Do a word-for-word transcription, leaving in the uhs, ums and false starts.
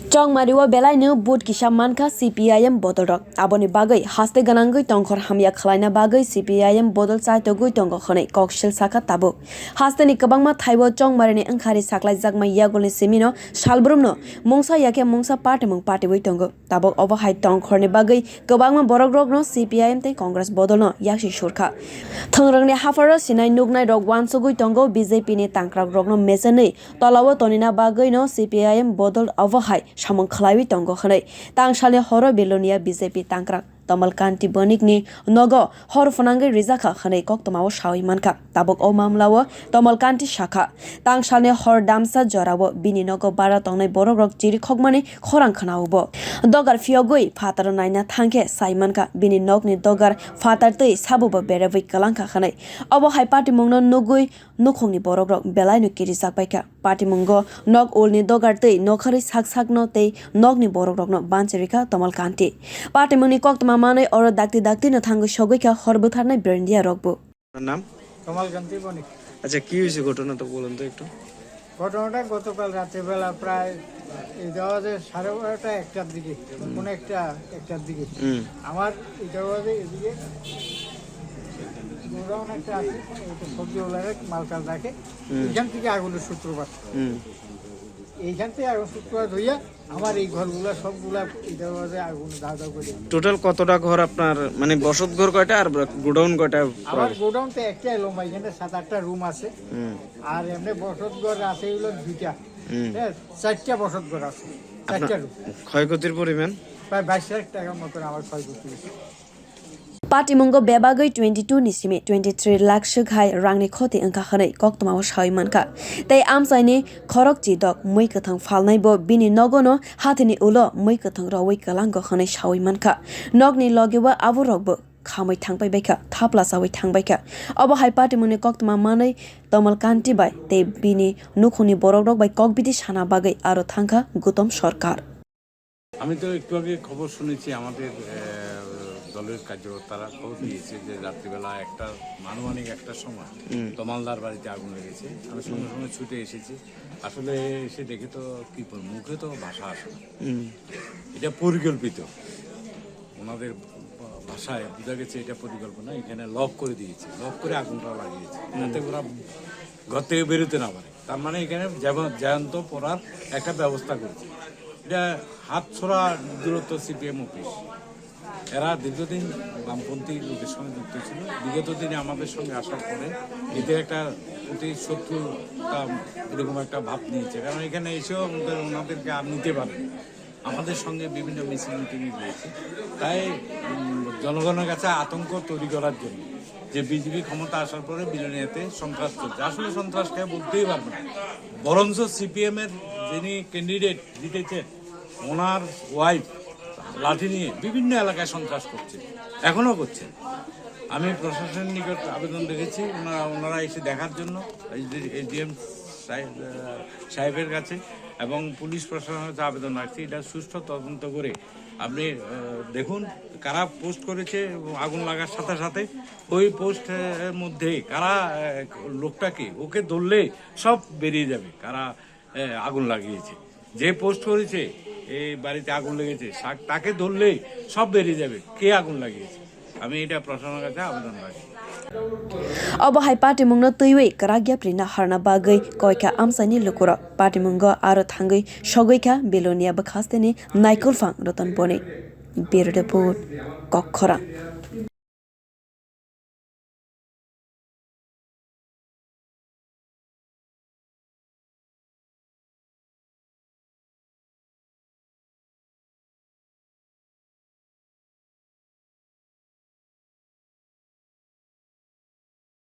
Chongmari o belai no vote kisa mankha C P I M bodol rok. Aboni bagwi haste gwnangwi tongkhor hamya khwlaina bagwi C P I M bodol chaitogwi tongo hwnwi koksil sakha tabuk. Hasteni kwbangma thaibo Chongmari ni wngkhari saklaijakma yagulni simi no salbrum no mungsa yakhe mungsa party mung party wi tongo. Tabuk obo hai tongkhorni bagwi kwbangma borok rokno C P I M tei Congress bodolno yaksi surkha. Thwngrwngni hapharo sinai nuknai rok uansugwi tongo B J P ni tangkrak rokno mechenwi tolao tonina bagwino C P I M bodol obo hai samung khwlaiwi tongo hwnwi tangsalni horo Belonia B J P tangkrak Tamal Kanti Bonikni nogo hor phwnangwi rijakha hwnwi koktwmao sawi mankha. Tabuk o mamlao Tamal Kanti sakha, tangsalni hor damsa jorao bini nogo bara tongnai borokrok chirikhokmani khorang khwnao bo. Dogar phiyogwi phataro naina thangkhe sai mankha, bini nokni dogar phatar twi sabubo berabwi kwlangkha hwnwi. Obo hai patimungno nugwi nukhungni borokrok belaino kirijak baikha. Patimungo nok ulni dogar twi nokharwi sak sakno tei nokni borokrokno banchi rikha Tamal Kanti. Patimungni koktwma manwi oro dakti dakti no thangwi sogwi kha hor bwtharnai Berindia rokbo. আপনার নাম? কমল কান্তি বণিক। আচ্ছা, কি হয়েছে ঘটনাটা বলুন তো একটু। ঘটনাটা গতকাল রাতের বেলা প্রায় এই দেওয়া যায় সাড়ে বারোটা একটার দিকে, কোনো একটা একটার দিকে। হুম। আমার এই দেওয়া যায় এদিকে গোডাউন একটা আছে, ওই তো সবজি ওলারে মালকাল রাখে, হুম। এখান থেকে আগুনের সূত্রপাত। হুম। এইখান থেকে আগুন সূত্রপাত হইয়া আমার এই ঘরগুলা সবগুলা এই দেওয়া যায় আগুন দাও দাও করে। টোটাল কতটা ঘর আপনার, মানে বসত ঘর কয়টা আর গোডাউন কয়টা? আমার গোডাউন তো একটাই লম্বা, এখানে সাত আটটা রুম আছে। হুম। আর এমনি বসত ঘর আছে হইলো দুইটা। হুম। হ্যাঁ, চারটা বসত ঘর আছে, আপনার চারটা রুম। ক্ষয়ক্ষতির পরিমাণ? প্রায় বাইশ লাখ টাকার মতন আমার ক্ষয়ক্ষতি হয়েছে। Patimungo bebagwi twenty two ni simi twenty three lakh swk hai rangni khoti wngkha hwnwi koktwmao sawi mankha. Tei amchaini khorok chidok mui kwthwng phalnai bo bini nogono hathini ulo mui kwthwng rowi kwlango hwnwi sawi mankha. Nokni logeo aborokbo khamwi thangpai baikha, thapla chawi thangbaikha. Obo hai patimungni koktwma manwi Tamal Kanti bai tei bini nukhungni borokrok bai kokbiti sana bagwi aro thangkha Gutom Sarkar. আমি তো একটু আগে খবর শুনেছি, আমাদের, আহ, দলের কার্যকর্তারা খবর দিয়েছে যে রাত্রিবেলা একটা, আনুমানিক একটার সময় হুম। তমালদার বাড়িতে আগুন লেগেছে। আমি সঙ্গে সঙ্গে ছুটে এসেছি। আসলে এসে দেখে তো কি বলবো, মুখে তো ভাষা আসে না। হুম। এটা পরিকল্পিত। ওনাদের ভাষায় বোঝা গেছে এটা পরিকল্পনা। এখানে লক করে দিয়েছে, লক করে আগুনটা লাগিয়েছে, হুম। যাতে ওরা ঘর থেকে বেরোতে না পারে। তার মানে এখানে যেমন জ্যান্ত পোড়ার একটা ব্যবস্থা করেছে। এটা হাতছড়া দূরত্ব সিপিএম অফিস। এরা দীর্ঘদিন বামপন্থী লোকের সঙ্গে যুক্ত ছিল, বিগত দিনে আমাদের সঙ্গে আসার পরে এদের একটা প্রতি শত্রুতা, এরকম একটা ভাব নিয়েছে, কারণ এখানে এসেও আমাদের, ওনাদেরকে আর নিতে পারে। আমাদের সঙ্গে বিভিন্ন মিছিল মিটিংয়ে গিয়েছে। তাই, উম, জনগণের কাছে আতঙ্ক তৈরি করার জন্য যে বিজেপি ক্ষমতা আসার পরে বিলোনিয়াতে সন্ত্রাস চলছে। আসলে সন্ত্রাস কে বলতেই পারবো না, বরঞ্চ সিপিএম এর যিনি ক্যান্ডিডেট জিতেছেন, ওনার ওয়াইফ লাঠি নিয়ে বিভিন্ন এলাকায় সন্ত্রাস করছে, এখনো করছে। আমি প্রশাসনের নিকট আবেদন রেখেছি, ওনারা, ওনারা এসে দেখার জন্য এসডিএম সাহেব, আহ, সাহেবের কাছে এবং পুলিশ প্রশাসনের কাছে আবেদন রাখছি, এটা সুষ্ঠু তদন্ত করে আপনি, আহ, দেখুন কারা পোস্ট করেছে এবং আগুন লাগার সাথে সাথে ওই পোস্ট, আহ, এর মধ্যে কারা, আহ, লোকটাকে, ওকে ধরলে সব বেরিয়ে যাবে, কারা, আহ, আগুন লাগিয়েছে। যে পোস্ট করেছে, এই বাড়িতে আগুন লেগেছে, সা-, তাকে ধরলে সব বেরিয়ে যাবে কে আগুন লাগিয়েছে। আমি এটা প্রশাসনের কাছে আবেদন রাখি। Obo hai patimungno twiwi kwrak yapri naharna bagwi koikha amchaini lukurok. Patimungo aro thangwi sogwikha Belonia bwkhasteni naikolphang Roton Bonik. Bureau Report, Kokkhorang.